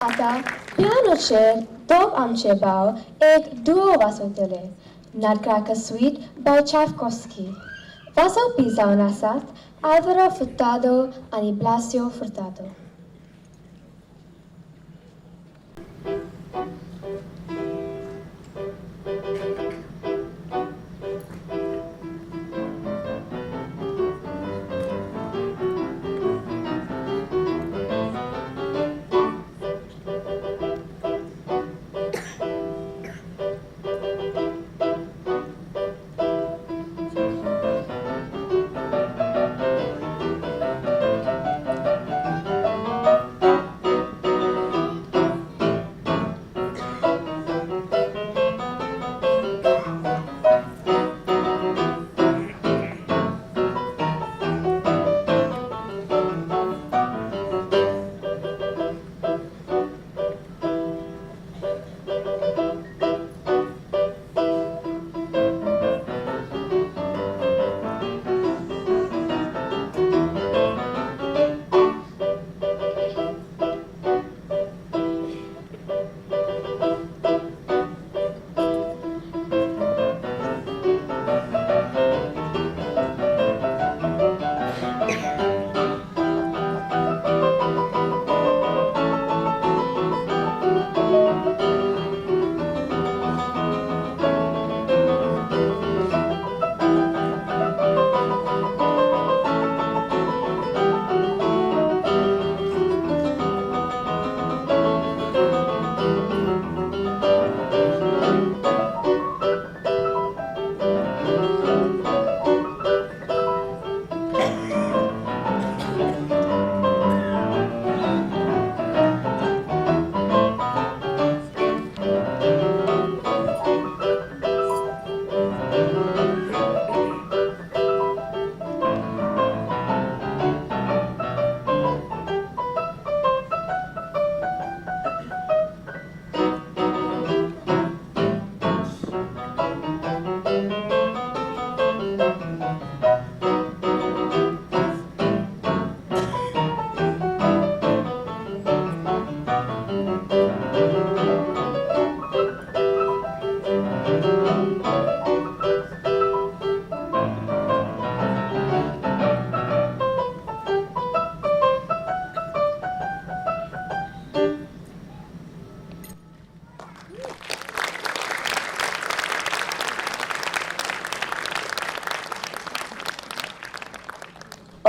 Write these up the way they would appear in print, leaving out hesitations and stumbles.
आतां पियानोचेर दोग आमचे भाव एक डुओ वाजयतले, नटक्रॅकर स्वीट बाय चायकोव्स्की. वाजोवपी जावन आसात आल्वारो फुर्तादो आनी ब्लासियो फुर्तादो.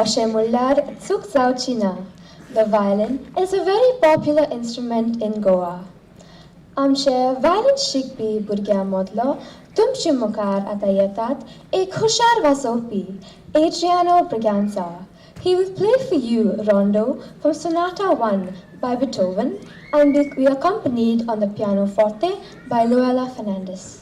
अशें म्हणल्यार चूक जावची ना. The violin is a very popular instrument in Goa. आमचे वायलीन शिकपी भुरग्यां मदलो तुमचे मुखार आतां येतात एक हुशार वाजोवपी, Adriano Braganza. He will play for you Rondo from Sonata 1 by Beethoven and be accompanied on the pianoforte by Luella Fernandez.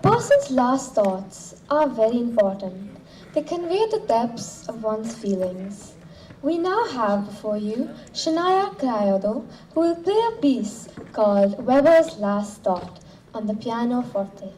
person's last thoughts are very important. They convey the depths of one's feelings. We now have before you Shania Criado, who will play a piece called Weber's Last Thought on the pianoforte.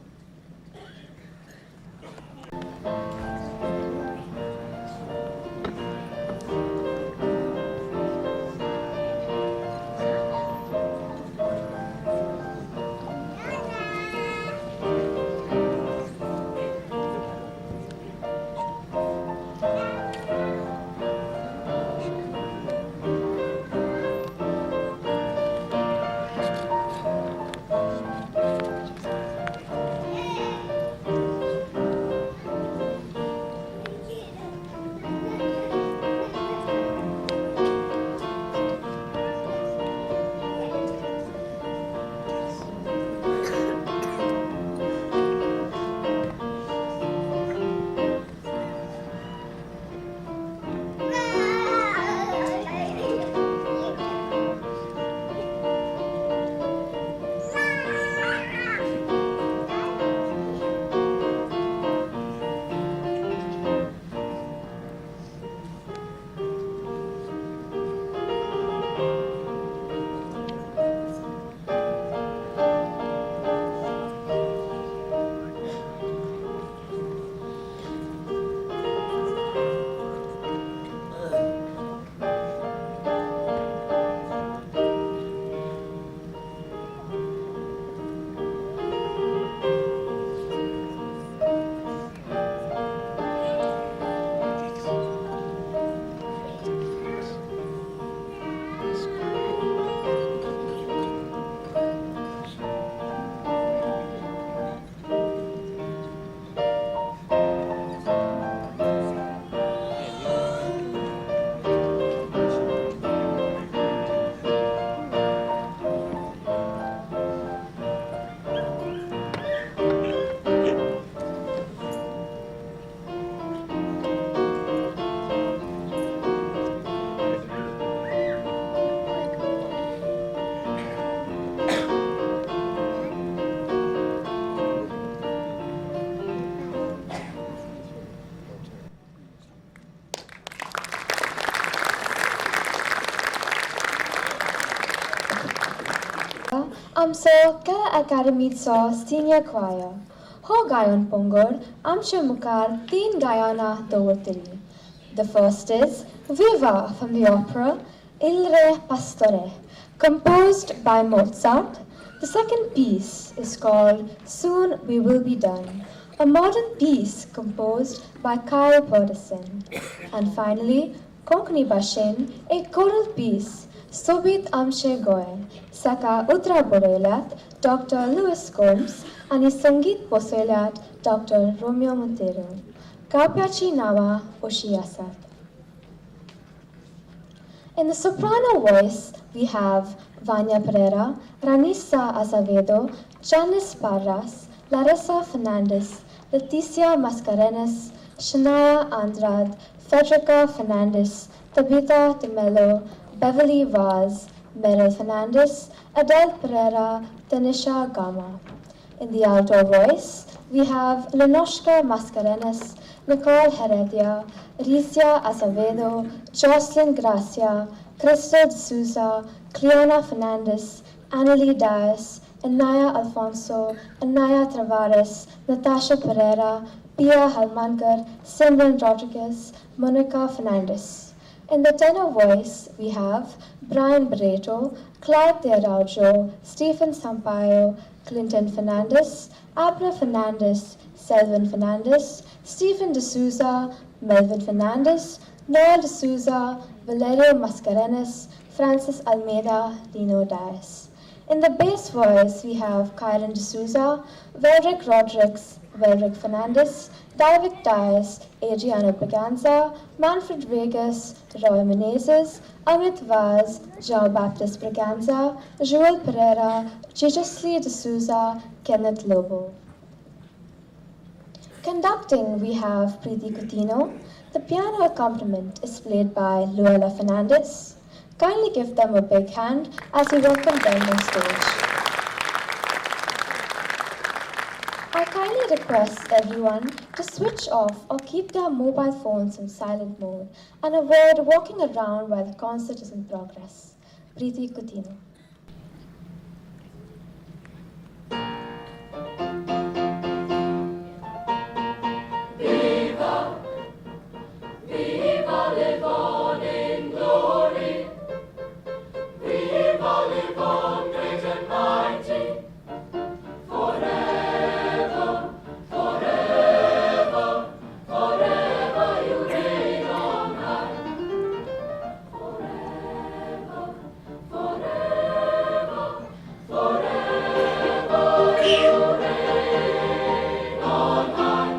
आमचो कला अकादमीचो senior choir. हो गायन पंगड आमचे मुखार तीन गायनां दवरतली. The first is Viva from the opera Il Re Pastore, composed by Mozart. The second piece is called Soon We Will Be Done, a modern piece composed by Kyle Pedersen. And finally, Konkani Bhashen, a choral piece, Sobit Amshe Goy, Saka Utra Borelat, Dr. Louis Gomes, आनी संगीत बसयल्यात Dr. Romeo Monteiro. काव्याची नांवां अशीं आसात. In the soprano voice, we have Vanya Pereira, Ranisa Azevedo, Janice Parras, Larissa Fernandez, Leticia Mascarenas, Shania Andrade, Federica Fernandez, Tabitha de Mello, Beverly Vaz, Meryl Fernandez, Adele Pereira, Tanisha Gama. In the alto voice, we have Lenoshka Mascarenas, Nicole Heredia, Rizia Azevedo, Jocelyn Gracia, Crystal D'Souza, Cleona Fernandez, Annalie Dias, Anaya Alfonso, Anaya Travares, Natasha Pereira, Pia Halmankar, Simran Rodriguez, Monica Fernandez. In the tenor voice, we have Brian Barreto, Clyde Araujo, Stephen Sampaio, Clinton Fernandez, Abner Fernandez, Selvin Fernandez, Stephen D'Souza, Melvin Fernandez, Noel D'Souza, Valerio Mascarenas, Francis Almeida, Lino Dias. In the bass voice, we have Kyron D'Souza, Velric Rodriguez, Velric Fernandez, David Dias, Adriano Braganza, Manfred Vegas, Roy Menezes, Amit Vaz, João Baptist Braganza, Joel Pereira, Jejusly D'Souza, Kenneth Lobo. Conducting, we have Preeti Coutinho. The piano accompaniment is played by Luella Fernandez. Kindly give them a big hand as we welcome them on stage. I kindly requests everyone to switch off or keep their mobile phones in silent mode and avoid walking around while the concert is in progress. Preeti Coutinho. Viva, viva Livon in glory. Viva Livon, great and mighty. Forever, forever, forever you reign on high. Forever, forever, forever you reign on high.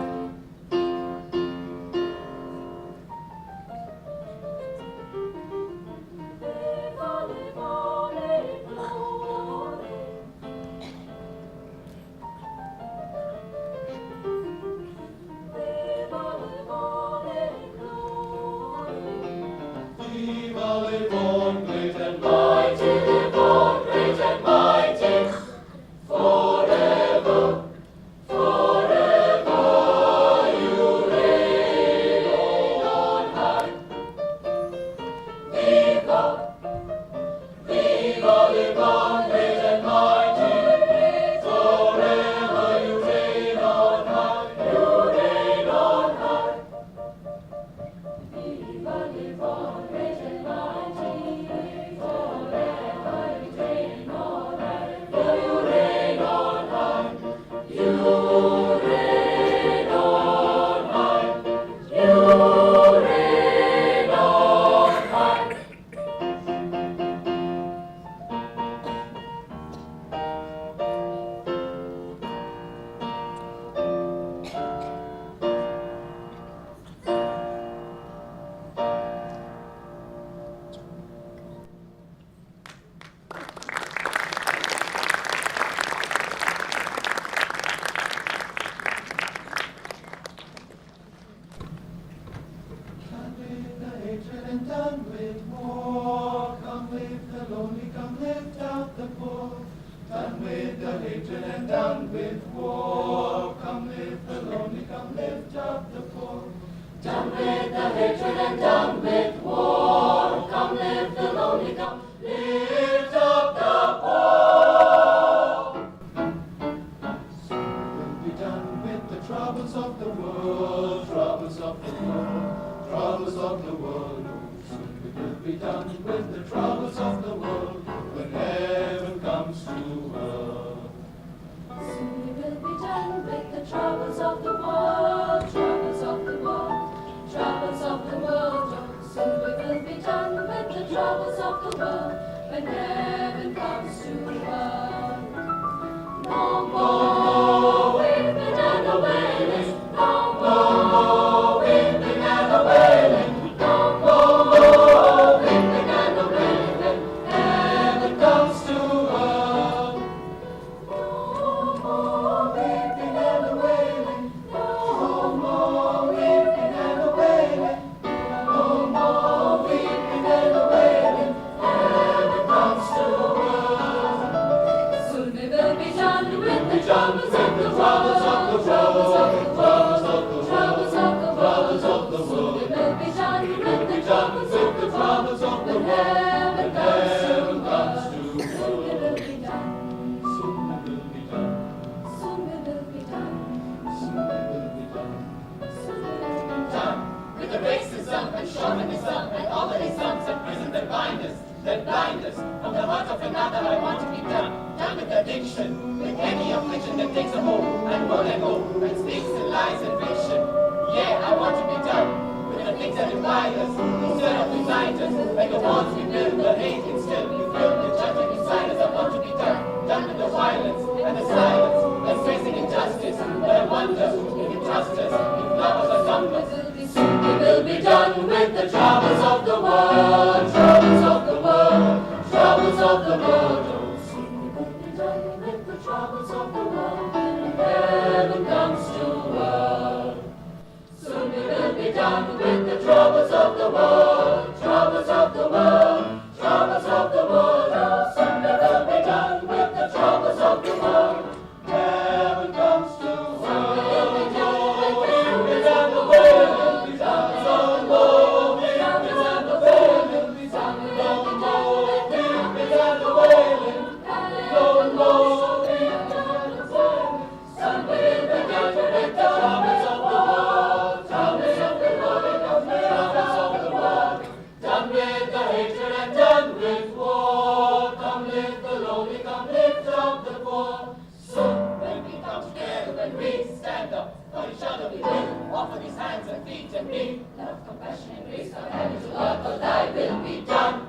Viva Livon in glory. Viva Livon in glory. Viva Livon, great and Mighty Livon, great and mighty, forever, forever you reign on high. Viva, viva Livon, great and mighty, forever you reign on high, you reign on high. Viva Livon, great and mighty, forever you reign on high, you reign on high, you reign on high, you reign on high. Done with the hatred and done with war. Come lift the lonely, come lift out the poor. Done with the hatred and done with war. Come lift the lonely, come lift up the poor. Done with the hatred and done with war. Come lift the lonely, come lift up the poor. Soon we'll be done with the troubles of the world, troubles of the world, troubles of the world. Oh, soon we will be done with the troubles of the world when heaven comes to earth. Soon we will be done with the troubles of the world, troubles of the world, troubles of the world. Oh, soon we will be done with the troubles of the world when heaven comes to earth. No more weeping and a wailing, no more weeping and a wailing, no more weeping and a wailing. Heaven comes to earth. No more weeping and a wailing, no more weeping and a wailing, no more weeping and a wailing. Heaven comes to earth. Soon we will be done with the troubles of the Troubles of the world, troubles of the troubles world, of the troubles of the troubles world. of the Soon world. we will be done with the Be done troubles with of the the troubles world of the when world heaven when comes to heaven comes earth. to Soon we earth. will be done. Soon we will be done. Soon we will be done. Soon we will be done. Soon we will be done. Done with the racism and chauvinism and all the isms and prison that bind us, that blind us. From the heart of another, I want to be done. Done with addiction, with any affliction that takes a hold and won't let go, and speaks and lies and fiction. Yeah, I want to be done with the things that divide us instead of unite us. Like the walls we build, the hate instead we build, the judgment inside us. I want to be done. Done with the violence and the silence and facing injustice. But I wonder if you trust us, if love was our compass. Soon we will be done with the troubles of the world, troubles of the world, troubles of the world. Oh, soon we will be done with the troubles of the world when heaven comes to earth. Soon we will be done with the troubles of the world, troubles of the world, troubles of the world. with the lowly, come lift up the poor. Soon when we come together, when we stand up for each other, we will offer these hands and feet and be love, compassion, and grace, come heaven to earth, oh, thy will be done.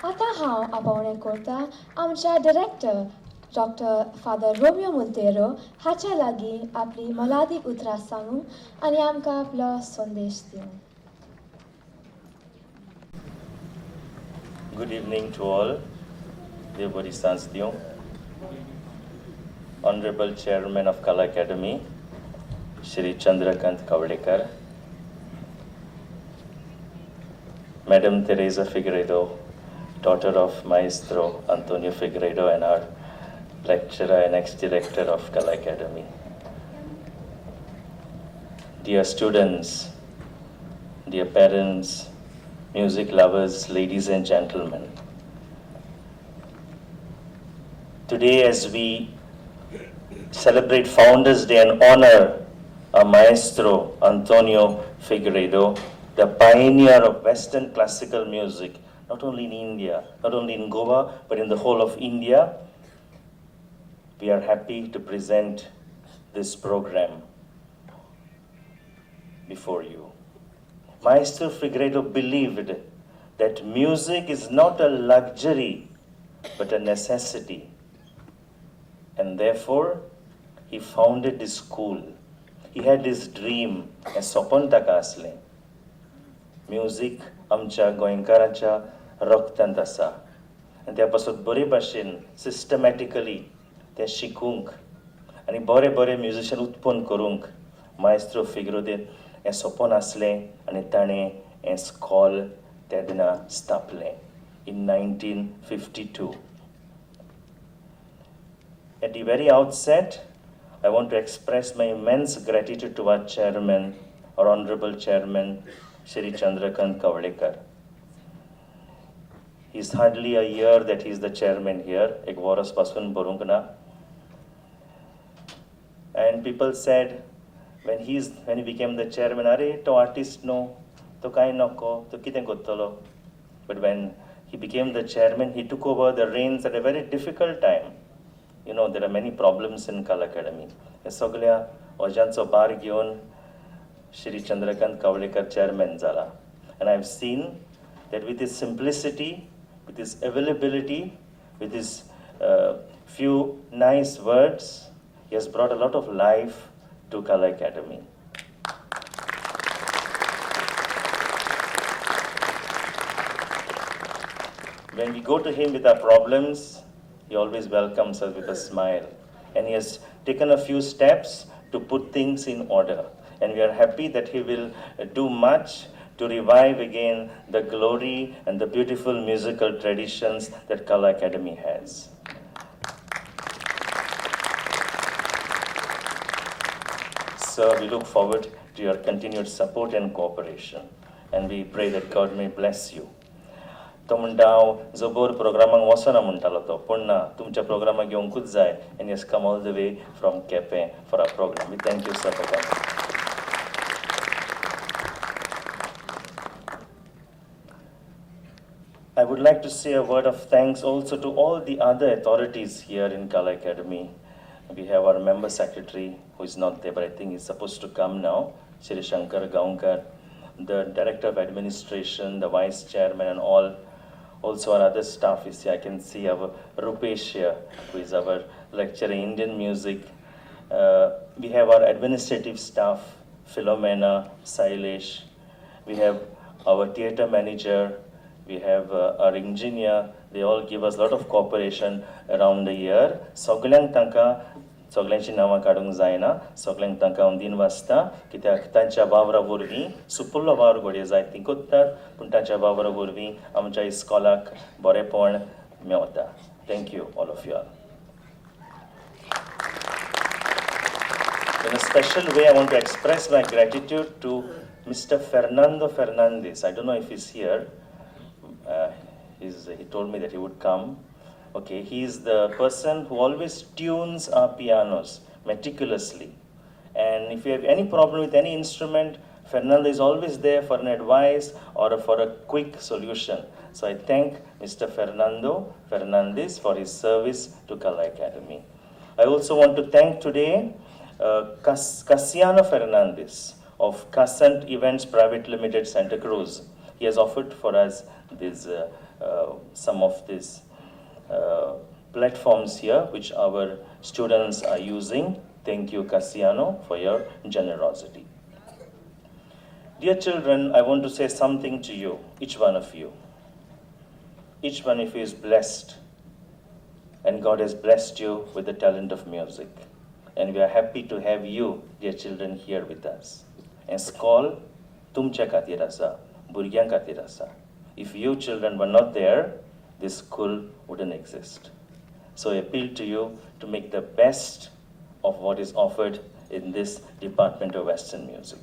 आतां हांव आपोवणें करता आमच्या director doctor father Romeo Monteiro हाच्या लागीं आपली मोलादीक उतरां सांगूंक आनी आमकां आपलो संदेश दिवंक. Good evening to all. देव बरी सांज दिवं. Honorable Chairman of Kala Academy, Shri Chandrakant Kavlekar, Madam Teresa Figueiredo, daughter of Maestro Antonio Figueiredo and our lecturer and ex-director of Kala Academy. Dear students, dear parents, music lovers, ladies and gentlemen. Today, as we celebrate Founders Day and honor our maestro Antonio Figueiredo, the pioneer of Western classical music, not only in India, not only in Goa, but in the whole of India, we are happy to present this program before you. Maestro Figueiredo believed that music is not a luxury, but a necessity. And therefore, he founded this school. He had this dream, हें सपन ताका आसलें. Music आमच्या गोंयकारांच्या रक्तांत आसा आनी त्या पासत बरे भाशेन सिस्टमॅटिकली तें शिकूंक आनी बरे बरे म्युजिशन उत्पन्न करूंक मायस्त्रो फिगरेदोन हें सपन आसलें आनी ताणें हें स्कॉल तेन्ना स्थापलें in 1952. At the very outset, I want to express my immense gratitude to our chairman, our honorable chairman, Shri Chandrakant Kavlekar. He's hardly a year that he's the chairman here. एक वरस पासून बरोवंक ना. And people said, when he became the chairman, "अरे, तो artist न्हू, तो कांय नको, तो कितें करतलो?" But when he became the chairman, he took over the reins at a very difficult time. There are many problems in Kala Academy. हे सगळ्या वजांचो भार घेवन श्री चंद्रकांत कावळेकर चेअरमॅन जाला. And I have seen that with his simplicity, with his availability, with his few nice words, he has brought a lot of life to Kala Academy. When we go to him with our problems, he always welcomes us with a smile. And he has taken a few steps to put things in order. And we are happy that he will do much to revive again the glory and the beautiful musical traditions that Kala Academy has. Sir, we look forward to your continued support and cooperation. And we pray that God may bless you. तो म्हणटा, हांव जबर प्रोग्रामाक वचना म्हणटालो तो, पूण ना, तुमच्या प्रोग्रामाक येवंकूच जाय. And he's come all the way from Quepem for our program. We thank you, sir, for coming. I would like to say a word of thanks also to all the other authorities here in Kala Academy. We have our member secretary, who is not there, but I think he's supposed to come now, Shri Shankar Gaonkar, the director of administration, the vice chairman, and all. Also, our other staff is here. I can see our Rupesh here, who is our lecturer in Indian music. We have our administrative staff, Philomena, Sailesh. We have our theater manager. We have our engineer. They all give us a lot of cooperation around the year. सगळ्यांक तांकां, सगळ्यांची नांवां काडूंक जायना, सगळ्यांक तांकां हांव दिनवासता, कित्याक तांच्या वावरा वरवीं, सुपुल्लो वावर घडये जाय ती करतात, पूण तांच्या वावरा वरवीं आमच्या इस्कॉलाक बरेपण मेवता. Thank you, all of you all. In a special way, I want to express my gratitude to Mr. Fernando Fernandez. I don't know if he's here. He told me that he would come. Okay, he is the person who always tunes our pianos meticulously. And if you have any problem with any instrument, Fernando is always there for an advice or for a quick solution. So I thank Mr. Fernando Fernandez for his service to Kala Academy. I also want to thank today Cassiano Fernandez of Cassant Events Private Limited, Santa Cruz. He has offered for us this, some of these platforms here, which our students are using. Thank you, Cassiano, for your generosity. Dear children, I want to say something to you, each one of you. Each one of you is blessed, and God has blessed you with the talent of music. And we are happy to have you, dear children, here with us. हें स्कॉल तुमच्या खातीर आसा, भुरग्यां खातीर आसा. If you children were not there, this school wouldn't exist. So I appeal to you to make the best of what is offered in this Department of Western Music.